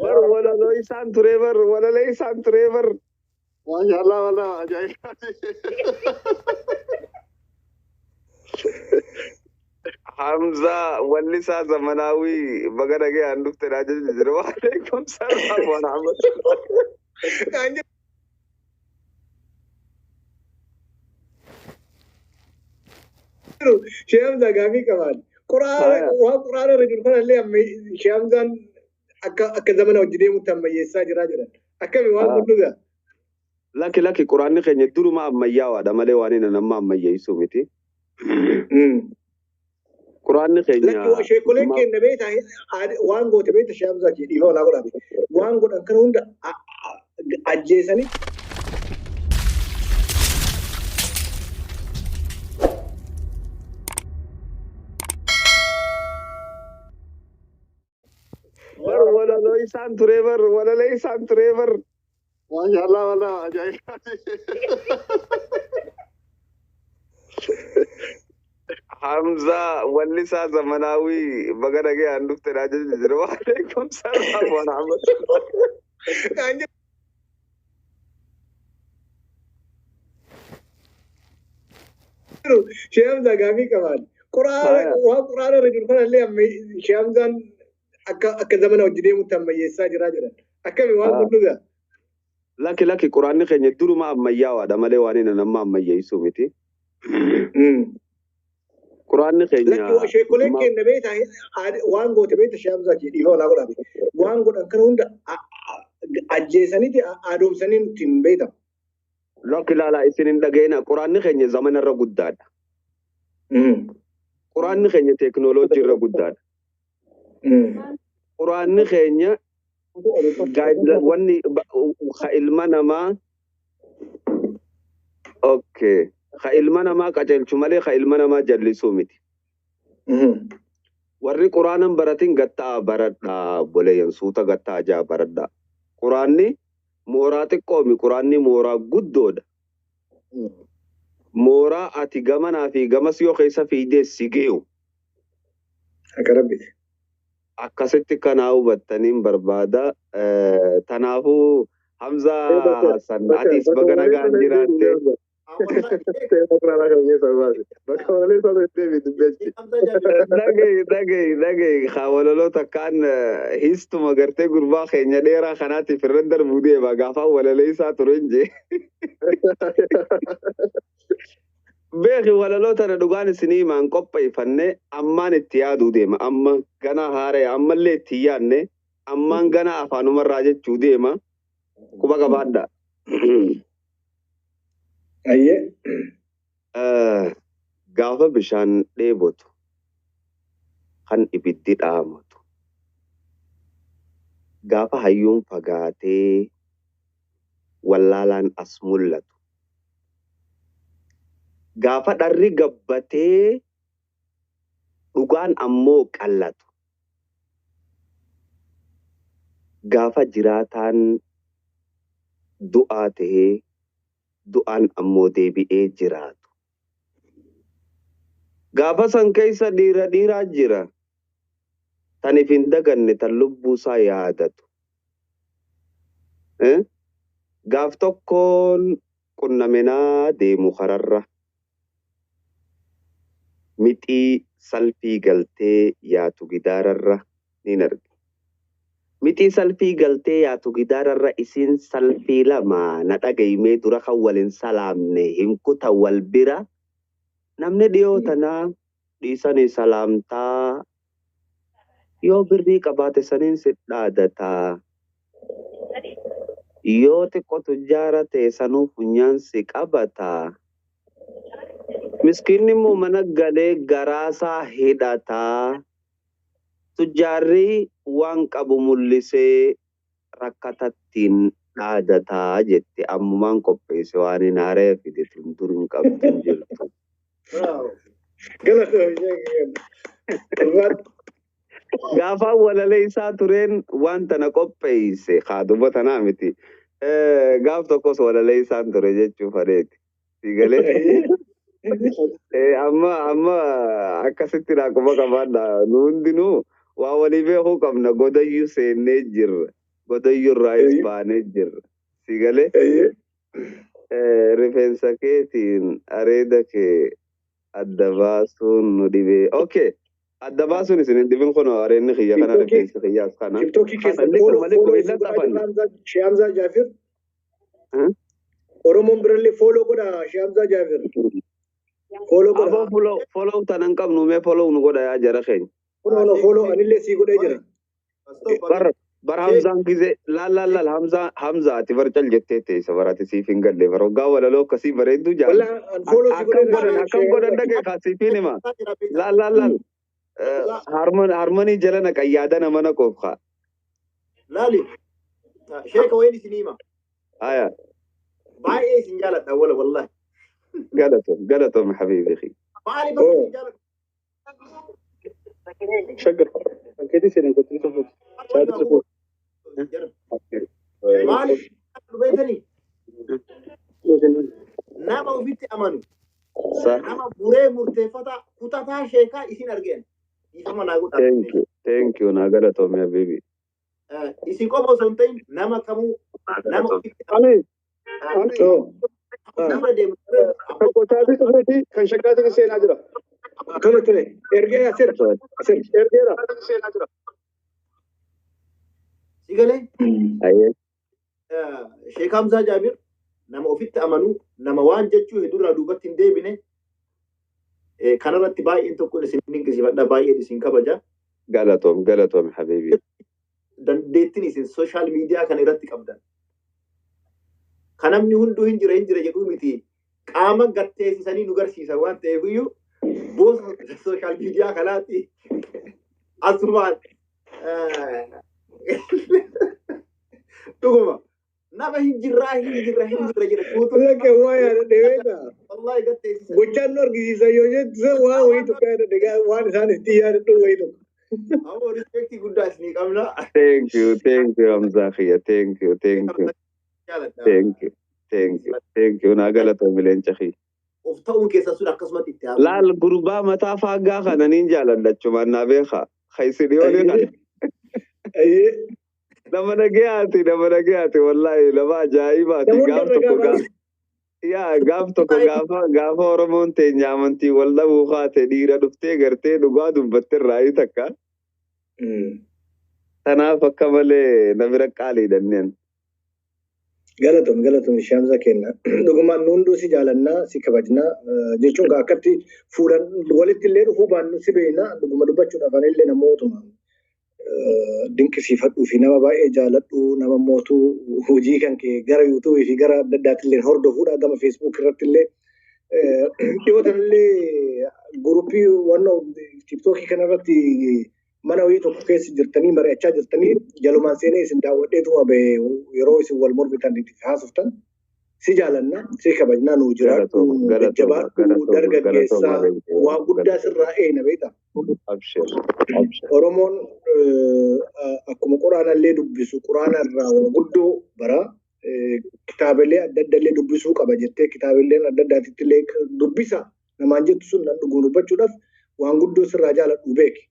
Bar walaloo isaan turee bar walalee isaan turee bar. Maashaallah wallah ajaa'ibaati. Hamza wallisaa zamanaawii baga nagayaan dhufte naa jecha jira. Waalaikum salaam wa rahmatullah. Kan jedhu Shee Hamzaa gaafii qabaan. Quraana Haya. waan quraana irra jiru kanallee amma Shee Hamzaan akka zamana hojii deemutti ammayyeessaa jira jedhan. Akkami waan kun dhugaa? Lakki lakki quraanni keenya duruma ammayyaawaadha malee waan inni nama ammayyeessu miti. Quraanni keenya Lakki sheekoleen duruma keenya beektaa waan goote beekta Shee Hamzaa kee dhiifama naa godhaate. Waan godhan kana hunda ajjeesanii bar walaloo isaan turee bar walalee isaan turee bar. Maashaallah wallah ajaa'ibaati. Hamza wallisaa zamanaawii baga nagayaan dhufte naa jecha jira. Waalaikum salaam wa rahmatullah. kan jedhu Shee Hamzaa gaafii qabaan. Quraana Haya. waan quraana irra jiru kanallee amma Shee Hamzaan akka zamana hojii deemutti ammayyeessaa jira jedhan. Akkami waan kun dhugaa? Lakki lakki quraanni keenya duruma ammayyaawaadha malee waan inni nama ammayyeessu miti. Quraanni keenya Lakki sheekoleen duruma keenya beektaa waan goote beekta Shee Hamzaa kee dhiifama naa godhaate. Waan godhan kana hunda ajjeesaniiti adoomsanii nutti hin beektamu. Lakki ilaalaa isin hin dhaga'ina quraanni keenya zamana irra guddaadha. Quraanni keenya teekinooloojii irra guddaadha. Quraanni keenya wanni ka ilma namaa okay ka ilma namaa qajeelchu malee ka ilma namaa jallisuu miti. Warri quraanan baratin gattaa baradhaa obboleeyyan suuta gattaa jaa baradhaa. Quraanni mooraa xiqqoomi quraanni mooraa guddoodha. Mooraa ati gamanaa fi gamas yoo keessa fiigdee si geeyu. Akka rabbiti. Akkasitti kanaa hubattaniin barbaada. Tanaafuu Hamzaa Hassan atis baga nagaan jiraatte. Dhagahi dhagahi dhagahi haa walaloo takkaan hiistuma gartee gurbaa keenya dheeraa kanaatiif irra darbuu deema gaafaan walalee isaa ture hin jee. Beeki walaloo tana dhugaan isinii himaan qopheeffanne ammaan itti yaaduu deema amma ganaa haaraya ammallee itti hin yaadne ammaan ganaa afaanumarraa jechuu deema quba qabaadha. Ayyee. Gaafa bishaan dheebotu kan ibiddi dhaamatu gaafa hayyuun fagaatee wallaalaan as mul'atu gaafa dharri gabbatee dhugaan ammoo qallatu gaafa jiraataan du'aa tahee du'aan ammoo deebi'ee jiraatu. Gaafa san keessa dhiira dhiiraa jira tan if hin daganne tan lubbuusaa yaadatu. Gaaf tokkoon qunnamenaa deemu kararra mixii salfii galtee yaatu gidaararra niin arge. Mixii salfii galtee yaatu gidaararra isiin salfii lama na dhagayimee dura kan wal hin salaamne hin kutan wal bira namni dhiyoo tanaa dhiisanii salaamtaa yoo birrii qabaate saniin si dhaadataa yoo xiqqoo tujjaara ta'e sanuu funyaan si qabataa miskiinni immoo mana galee garaasaa hidhataa tujjaarri waan qabu mul'isee rakkatattiin dhaadataa jette ammumaan qopheesse waan hin haaree fide tun dur hin qabdu hin jirtu. Gaafaan walalee isaa tureen waan tana qopheesse haa duba tanaa miti. Gaaf tokkos walalee isaan ture jechuu fadheeti. Si galee? Amma amma akkasitti naa quba qabaadha. Nu hundinuu waa walii beekuu qabna godayyuu seennee jirra. Godayyuu irraayis baanee jirra. Si galee rifeensa keetiin areeda kee adda baasuun nu dhibee. Okay. Adda baasuun isin hin dhibin kun areedni kiyya kana rifeensi kiyyaas kana. TikTokii Kana keessa likkuma follow likkuma follow hin isin godhaa laxxafanne. jirra Shee Hamzaa Jaafir. Oromoon birallee follow godha Shee Hamzaa Jaafir. Follow Aboo godha. follow follow tanan qabnu mee follow nu godha yaa jara keenya. Kunoo no follow anillee sii godhee jira. Bar bar Hamzaan gizee laal laal laal Hamzaa Hamzaa ati bar cal jettee teessa barate siif hin galle bar hoggaa walaloo akkasii bareedduu jaalladha. Wallah an follow si Akkam godhee godhan jira akkam Shee godhan Hamzaa. dhagee kaasiifiin hima. Laal laal laal harmanii jala naqan yaada nama naqoof kaa. Laali, sheeka wayin isin hima. Haya Baay'ee isin jaaladha wala wallahi. galatoom galatoom habiibi. Maaliif akka isin jaaladhu? Shaggar. Kan seenan kottu tokko. Saati tokko. Maaliif beektanii? Nama ofitti amanu, Sa nama buree murteeffata kutataa sheekaa isin argeen. Dhiifama naa godhaa. thank you thank you naa galatoom habiibi. Isin qofa osoo hin ta'in nama kamuu Naa nama galatoom. ofitti amanu Ani ani Oh. nama deemu kan kotaatii dhufeeti kan shaggaatiin seenaa jira. Tole tole. Ergee asir asir. Ergeera. si galee Ayyee Sheek Hamzaa Jaabir nama ofitti amanu nama waan jechuu hedduurraa duubatti hin deebine kanarratti baay'een tokko isin dinqisiifadha baay'een isin kabaja galatoom galatoom habiibi. Dandeettiin isin social media kana irratti qabdan. Kan namni hunduu hin jira hin jira jedhuu miti qaama gatteessisanii nu garsiisan waan ta'eef iyyuu boosa social media kanaatti asumaan dhuguma nama hin jirraa hin jirra hin jirra jedha guutuu Lakke waa yaadadhe beektaa? Wallahi gatteessisan. Gochaan nu argisiisan yoo jettu waa wayii tokko yaadadhe waan isaan itti yaadadhu wayii tokko. Ammoo respectii guddaa isinii qabna. Thank you thank you Hamzaa kiyya thank you thank you Jaaladha. thank you thank you thank you naa galatoom leenca kiyya. Of ta'uun keessa sun akkasumatti itti hafu. Laal gurbaa mataa faaggaa kana niin jaaladha achumaan naa beekaa. Haysi dhiyoo kana. Ayyee. Nama nagayaati nama nagayaati wallahi nama ajaa'ibaati Namoonni gaaf irra tokko gaafa gaaf yaa gaaf tokko gaafa gaafa Oromoon teenya amantii wal dhabuu kaate dhiira dhuftee gartee dhugaa dubbatte irraa takka. Tanaaf akka malee na bira qaaliidha. Galatoom galatoom Shamsa kenna. Dhugumaan nu hunduu si jaalannaa si kabajnaa jechuun akkatti fuulan walitti illee dhufuu baannu si beekna dhuguma dubbachuudhaaf anillee namootuma dinqisiifadhuu fi nama baay'ee jaaladhu nama mootuu hojii kan kee gara YouTubeii fi gara adda addaatti illee hordofuudha gama Facebook irratti illee dhiyootan illee groupii wannoo TikTokii kanarratti mana wayii tokko keessa jirtanii mari'achaa jirtanii jalumaan seenee isin daawwadheetuma bahe yeroo isin wal mormitan itti haasoftan si jaalanna si kabajnaa nuu jiraadhu Galatooma galatooma jajjabaadhu galatooma dargaggeessaa galatooma waa guddaa sirraa eena beektaa. Abshir abshir. Oromoon akkuma quraanallee dubbisu quraana irraa waa guddoo bara kitaabilee adda addaallee dubbisuu qaba jettee kitaabileen adda addaatitti illee dubbisa namaan jettu sun nan dhuguu dubbachuudhaaf waan guddoo sirraa jaaladhu beeki.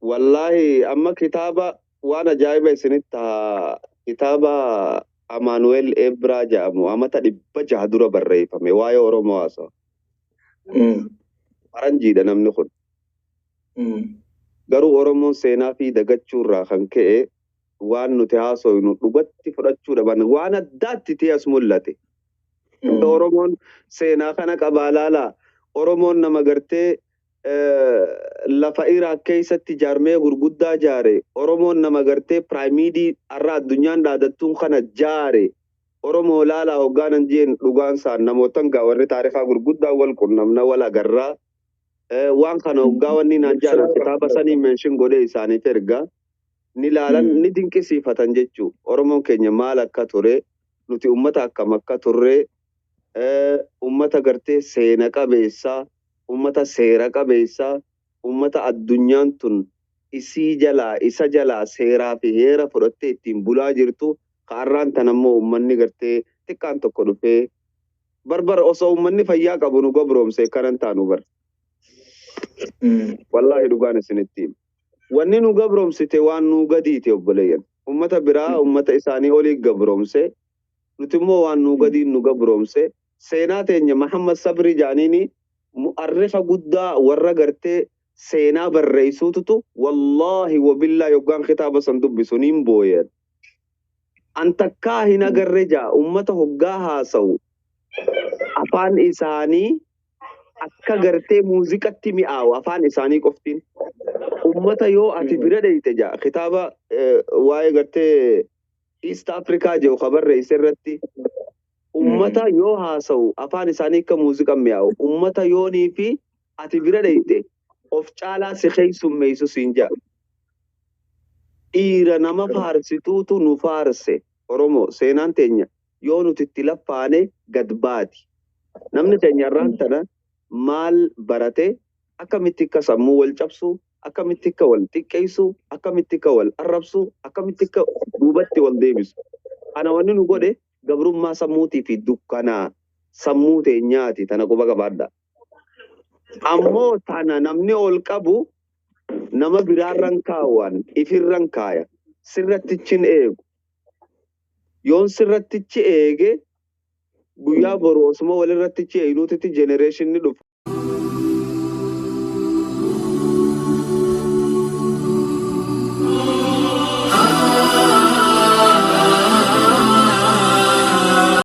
Wallaahi amma kitaaba waan ajaa'iba isinitti haa kitaaba Amaanu'el Ebraa jedhamu amata 600 dura barreeffame waa'ee Oromoo haasawa. Faranjiidha namni kun. Garuu Oromoon seenaa fi dagachuu irraa kan ka'e waan nuti haasofnu dhugatti fudhachuu dhaban waan addaatti ta'e as mul'ate. Oromoon seenaa kana qabaa laalaa. Oromoon nama gartee lafa Iraak keessatti jaarmee gurguddaa jaare. Oromoon nama gartee piraamiidii har'a addunyaan dhaadattuun kana jaare. Oromoo laalaa hoggaanan jeen dhugaan isaan namootan gaa warri taarikaa gurguddaa wal qunnamna wal agarraa. Waan kana hoggaa wanni naan jaalan kitaaba sanii mention godhee isaaniif ergaa. Ni laalan ni dinqisiifatan jechuu. Oromoon keenya maal akka ture nuti ummata akkam akka turre ummata gartee seena qabeessaa ummata seera qabeessaa ummata addunyaan tun isii jalaa isa jalaa seeraa fi heera fudhattee ittiin bulaa jirtu kaarraan tan ammoo ummanni gartee xiqqaan tokko dhufee barbar osoo ummanni fayyaa qabu nu gabroomse kanan taanu bar. Wallaahi dhugaan isinitti hima. Wanni nu gabroomsite waan nu gadiite obboleeyyan. Ummata biraa ummata isaanii olii gabroomse. Nuti immoo waan nu gadiin nu gabroomse. Seenaa teenya Mahammad Sabrii jaaniini mu'arrifa guddaa warra gartee seenaa barreessuututu wallaahi wabillaa yoggaan kitaaba san dubbisu niin booyan. An takkaa hin agarre jaa ummata hoggaa haasa'u afaan isaanii akka gartee muuziqatti mi'aawu afaan isaanii qoftiin. Ummata yoo ati bira dheeyte jaa kitaaba waa'ee gartee East Africa jedhu ka barreesse irratti ummata yoo haasa'u afaan isaanii akka muuziqaan mi'aawu ummata yoonii fi ati bira dheeyte of caalaa si keeysummeeysu siin jaa. Dhiira nama faarsituutu nu faarse. Oromoo seenaan teenya yoo nuti itti laffaane gad baati. Namni teenya irraan tana maal barate akkamitti akka sammuu wal cabsu, akkamitti akka wal xiqqeessu, akkamitti akka wal arrabsu, akkamitti akka duubatti wal deebisu. Kana wanni nu godhe gabrummaa sammuutii fi dukkanaa sammuu teenyaati tana quba qabaadha. Ammoo tana namni ol qabu nama biraarran kaawwan ifirran kaaya sirrattichin eegu. Yoon sirrattichi eege guyyaa boru osuma walirrattichi eegnuutitti jenereeshinni dhufu.